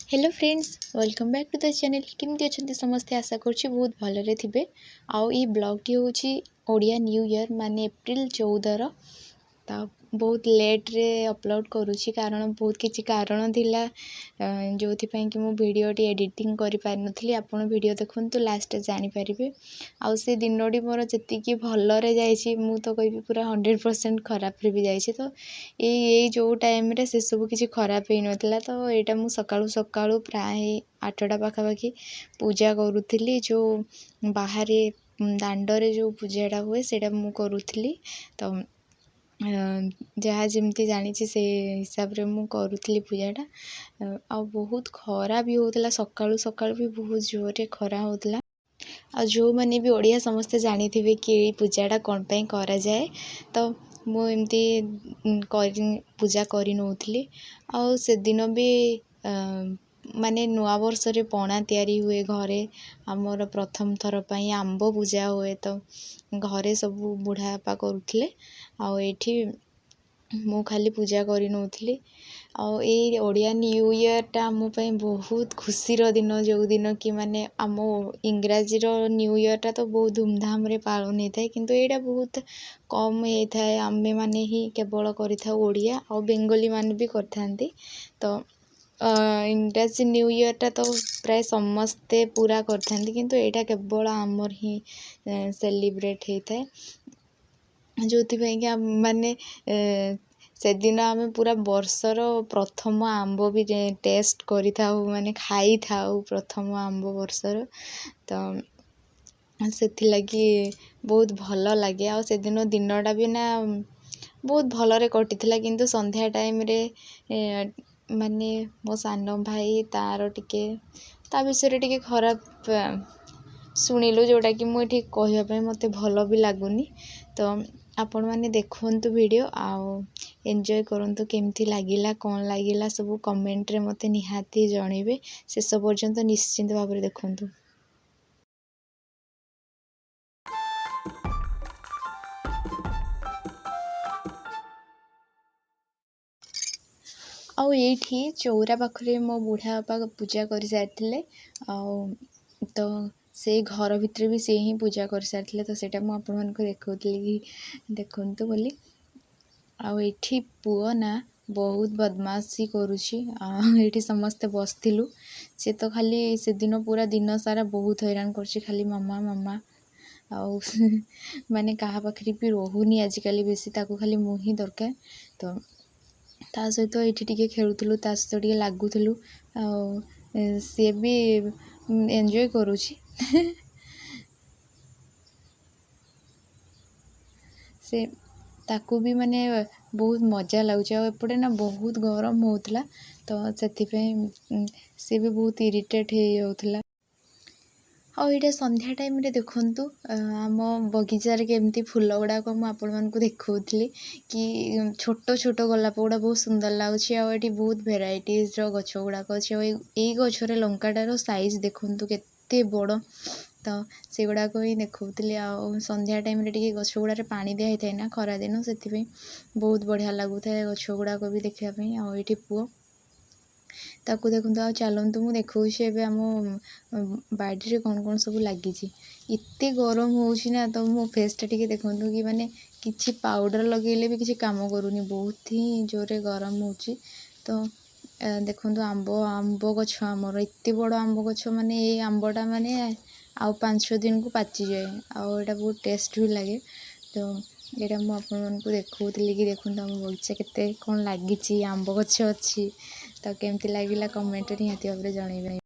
Hello friends, welcome back to the channel. କେମିତି ଅଛନ୍ତି ସମସ୍ତେ? ଆଶା କରୁଛି ବହୁତ ଭଲରେ ଥିବେ। ଆଉ ଏଇ ବ୍ଲଗ୍ଟି ହେଉଛି ଓଡ଼ିଆ ନ୍ୟୁ ଇୟର୍, ମାନେ ଏପ୍ରିଲ 14ର। ତ ବହୁତ ଲେଟ୍ରେ ଅପଲୋଡ଼୍ କରୁଛି, କାରଣ ବହୁତ କିଛି କାରଣ ଥିଲା ଯେଉଁଥିପାଇଁ କି ମୁଁ ଭିଡ଼ିଓଟି ଏଡ଼ିଟିଂ କରିପାରିନଥିଲି। ଆପଣ ଭିଡ଼ିଓ ଦେଖନ୍ତୁ, ଲାଷ୍ଟରେ ଜାଣିପାରିବେ। ଆଉ ସେ ଦିନଟି ମୋର ଯେତିକି ଭଲରେ ଯାଇଛି, ମୁଁ ତ କହିବି ପୁରା 100% ଖରାପରେ ବି ଯାଇଛି। ତ ଏଇ ଯେଉଁ ଟାଇମ୍ରେ ସେସବୁ କିଛି ଖରାପ ହେଇନଥିଲା। ତ ଏଇଟା ମୁଁ ସକାଳୁ ସକାଳୁ ପ୍ରାୟ 8ଟା ପାଖାପାଖି ପୂଜା କରୁଥିଲି। ଯେଉଁ ବାହାରେ ଦାଣ୍ଡରେ ଯେଉଁ ପୂଜାଟା ହୁଏ, ସେଇଟା ମୁଁ କରୁଥିଲି। ତ ଯାହା ଯେମିତି ଜାଣିଛି, ସେ ହିସାବରେ ମୁଁ କରୁଥିଲି ପୂଜାଟା। ଆଉ ବହୁତ ଖରା ବି ହେଉଥିଲା, ସକାଳୁ ସକାଳୁ ବି ବହୁତ ଜୋରରେ ଖରା ହେଉଥିଲା। ଆଉ ଯେଉଁମାନେ ବି ଓଡ଼ିଆ, ସମସ୍ତେ ଜାଣିଥିବେ କି ଏଇ ପୂଜାଟା କ'ଣ ପାଇଁ କରାଯାଏ। ତ ମୁଁ ଏମିତି କରି ପୂଜା କରିନେଉଥିଲି। ଆଉ ସେଦିନ ବି ମାନେ ନୂଆ ବର୍ଷରେ ପଣା ତିଆରି ହୁଏ ଘରେ। ଆମର ପ୍ରଥମ ଥର ପାଇଁ ଆମ୍ବ ପୂଜା ହୁଏ, ତ ଘରେ ସବୁ ବୁଢ଼ା ବାପା କରୁଥିଲେ ଆଉ ଏଇଠି ମୁଁ ଖାଲି ପୂଜା କରିନେଉଥିଲି। ଆଉ ଏଇ ଓଡ଼ିଆ ନ୍ୟୁ ଇୟର୍ଟା ଆମ ପାଇଁ ବହୁତ ଖୁସିର ଦିନ, ଯେଉଁଦିନ କି ମାନେ ଆମ ଇଂରାଜୀର ନ୍ୟୁ ଇୟର୍ଟା ତ ବହୁତ ଧୁମଧାମରେ ପାଳନ ହେଇଥାଏ, କିନ୍ତୁ ଏଇଟା ବହୁତ କମ୍ ହେଇଥାଏ। ଆମେମାନେ ହିଁ କେବଳ କରିଥାଉ, ଓଡ଼ିଆ ଆଉ ବେଙ୍ଗଲୀ ମାନେ ବି କରିଥାନ୍ତି। ତ ଇଂରାଜୀ ନ୍ୟୁ ଇୟର୍ଟା ତ ପ୍ରାୟ ସମସ୍ତେ ପୁରା କରିଥାନ୍ତି, କିନ୍ତୁ ଏଇଟା କେବଳ ଆମର ହିଁ ସେଲିବ୍ରେଟ୍ ହେଇଥାଏ, ଯେଉଁଥିପାଇଁ କି ମାନେ ସେଦିନ ଆମେ ପୁରା ବର୍ଷର ପ୍ରଥମ ଆମ୍ବ ବି ଟେଷ୍ଟ କରିଥାଉ, ମାନେ ଖାଇଥାଉ ପ୍ରଥମ ଆମ୍ବ ବର୍ଷର। ତ ସେଥିଲାଗି ବହୁତ ଭଲ ଲାଗେ। ଆଉ ସେଦିନ ଦିନଟା ବି ନା ବହୁତ ଭଲରେ କଟିଥିଲା, କିନ୍ତୁ ସନ୍ଧ୍ୟା ଟାଇମ୍ରେ ମାନେ ମୋ ସାନ ଭାଇ ତା'ର ଟିକେ ତା ବିଷୟରେ ଟିକେ ଖରାପ ଶୁଣିଲୁ, ଯେଉଁଟାକି ମୁଁ ଏଠି କହିବା ପାଇଁ ମୋତେ ଭଲ ବି ଲାଗୁନି। ତ ଆପଣମାନେ ଦେଖନ୍ତୁ ଭିଡ଼ିଓ ଆଉ ଏନ୍ଜୟ କରନ୍ତୁ। କେମିତି ଲାଗିଲା, କ'ଣ ଲାଗିଲା, ସବୁ କମେଣ୍ଟରେ ମୋତେ ନିହାତି ଜଣେଇବେ। ଶେଷ ପର୍ଯ୍ୟନ୍ତ ନିଶ୍ଚିନ୍ତ ଭାବରେ ଦେଖନ୍ତୁ। ଆଉ ଏଇଠି ଚଉରା ପାଖରେ ମୋ ବୁଢ଼ା ବାପା ପୂଜା କରିସାରିଥିଲେ, ଆଉ ତ ସେଇ ଘର ଭିତରେ ବି ସେ ହିଁ ପୂଜା କରିସାରିଥିଲେ। ତ ସେଇଟା ମୁଁ ଆପଣମାନଙ୍କୁ ଦେଖାଉଥିଲି କି ଦେଖନ୍ତୁ ବୋଲି। ଆଉ ଏଇଠି ପୁଅ ନା ବହୁତ ବଦମାସି କରୁଛି। ଆଉ ଏଇଠି ସମସ୍ତେ ବସିଥିଲୁ, ସେ ତ ଖାଲି ସେଦିନ ପୁରା ଦିନ ସାରା ବହୁତ ହଇରାଣ କରୁଛି, ଖାଲି ମାମା ମାମା। ଆଉ ମାନେ କାହା ପାଖରେ ବି ରହୁନି ଆଜିକାଲି ବେଶୀ, ତାକୁ ଖାଲି ମୁଁ ହିଁ ଦରକାର। ତ ତା ସହିତ ଏଇଠି ଟିକେ ଖେଳୁଥିଲୁ, ତା ସହିତ ଟିକେ ଲାଗୁଥିଲୁ, ଆଉ ସିଏ ବି ଏନ୍ଜୟ କରୁଛି। ସେ ତାକୁ ବି ମାନେ ବହୁତ ମଜା ଲାଗୁଛି। ଆଉ ଏପଟେ ନା ବହୁତ ଗରମ ହେଉଥିଲା, ତ ସେଥିପାଇଁ ସିଏ ବି ବହୁତ ଇରିଟେଟ୍ ହେଇଯାଉଥିଲା। ଆଉ ଏଇଟା ସନ୍ଧ୍ୟା ଟାଇମ୍ରେ ଦେଖନ୍ତୁ ଆମ ବଗିଚାରେ କେମିତି ଫୁଲ ଗୁଡ଼ାକ ମୁଁ ଆପଣମାନଙ୍କୁ ଦେଖାଉଥିଲି କି ଛୋଟ ଛୋଟ ଗୋଲାପ ଗୁଡ଼ା ବହୁତ ସୁନ୍ଦର ଲାଗୁଛି। ଆଉ ଏଠି ବହୁତ ଭେରାଇଟିଜ୍ର ଗଛ ଗୁଡ଼ାକ ଅଛି। ଆଉ ଏଇ ଗଛରେ ଲଙ୍କାଟାର ସାଇଜ୍ ଦେଖନ୍ତୁ କେତେ ବଡ଼। ତ ସେଗୁଡ଼ାକ ହିଁ ଦେଖାଉଥିଲି। ଆଉ ସନ୍ଧ୍ୟା ଟାଇମ୍ରେ ଟିକେ ଗଛ ଗୁଡ଼ାରେ ପାଣି ଦିଆ ହେଇଥାଏ ନା ଖରାଦିନ, ସେଥିପାଇଁ ବହୁତ ବଢ଼ିଆ ଲାଗୁଥାଏ ଗଛ ଗୁଡ଼ାକ ବି ଦେଖିବା ପାଇଁ। ଆଉ ଏଇଠି ପୁଅ, ତାକୁ ଦେଖନ୍ତୁ। ଆଉ ଚାଲନ୍ତୁ, ମୁଁ ଦେଖାଉଛି ଏବେ ଆମ ବାଡ଼ିରେ କ'ଣ କ'ଣ ସବୁ ଲାଗିଛି। ଏତେ ଗରମ ହେଉଛି ନା, ତ ମୋ ଫେସ୍ଟା ଟିକେ ଦେଖନ୍ତୁ କି ମାନେ କିଛି ପାଉଡ଼ର ଲଗେଇଲେ ବି କିଛି କାମ କରୁନି, ବହୁତ ହିଁ ଜୋରରେ ଗରମ ହେଉଛି। ତ ଦେଖନ୍ତୁ ଆମ୍ବ ଗଛ ଆମର, ଏତେ ବଡ଼ ଆମ୍ବ ଗଛ, ମାନେ ଏଇ ଆମ୍ବଟା ମାନେ ଆଉ 5-6 ଦିନକୁ ପାଚିଯାଏ, ଆଉ ଏଇଟା ବହୁତ ଟେଷ୍ଟ ବି ଲାଗେ। ତ ଏଇଟା ମୁଁ ଆପଣମାନଙ୍କୁ ଦେଖାଉଥିଲି କି ଦେଖନ୍ତୁ ଆମ ବଗିଚା କେତେ କ'ଣ ଲାଗିଛି, ଆମ୍ବ ଗଛ ଅଛି। ତ କେମିତି ଲାଗିଲା କମେଣ୍ଟରେ ନିହାତି ଭାବରେ ଜଣେଇବେ।